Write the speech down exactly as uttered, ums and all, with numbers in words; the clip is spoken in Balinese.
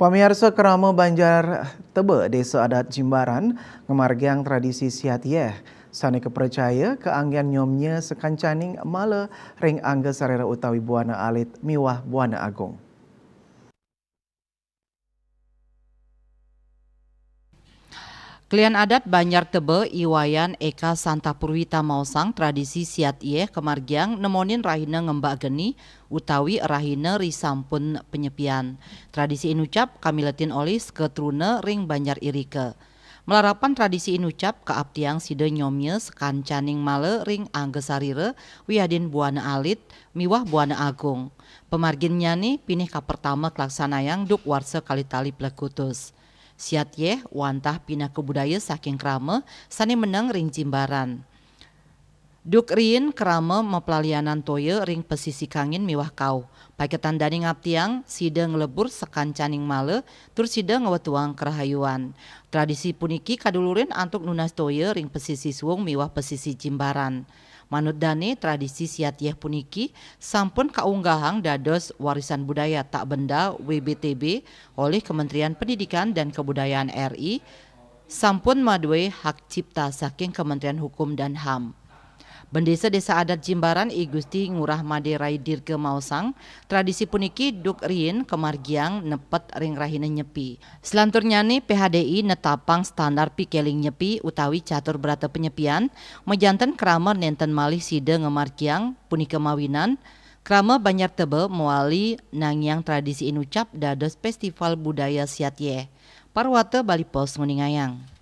Pamiarsa, krama Banjar Teba, Desa Adat Jimbaran, ngamargiang tradisi siat yeh, sane kapracaya kaanggen nyomnya sakancaning mala ring angga sarira utawi buana alit miwah buana agung. Klian adat Banjar Teba, I Wayan Eka Santa Purwita maosang tradisi siat yeh kamargiang nemonin rahina ngembak geni utawi rahina risampun penyepian. Tradisi inucap kamiletin olih seketruna ring Banjar irika. Malarapan tradisi inucap kaaptiang sida nyomnya sakancaning mala ring angga sarira wiadin buana alit miwah buana agung. Pamarginnyane pinih kapertama kalaksanayang duk warsa kalih tali plekutus. Siat yeh wantah pinaka budaya saking krama sane meneng ring Jimbaran. Duk riin krama maplalianan toya ring pasisi kangin miwah kauh. Paiketan dane ngaptiang sida nglebur sakancaning mala tur sida ngwetuang karahayuan. Tradisi puniki kadulurin antuk nunas toya ring pasisi suung miwah pasisi Jimbaran. Manut dane, tradisi siat yeh puniki sampun kaunggahang dados warisan budaya tak benda W B T B olih Kementerian Pendidikan dan Kebudayaan R I, sampun madue hak cipta saking Kementerian Hukum dan ham. Bendesa Desa Adat Jimbaran, I Gusti Ngurah Made Rai Dirga maosang, tradisi puniki duk riin kamargiang nepet ring rahina Nyepi. Selanturnyane, P H D I netapang standar pikeling Nyepi utawi catur brata penyepian, majanten krama nenten malih sida ngamargiang, punika mawinan krama Banjar Teba mawali nangiang tradisi inucap dados Festival Budaya Siat Yeh. Parwata Bali Post nguningayang.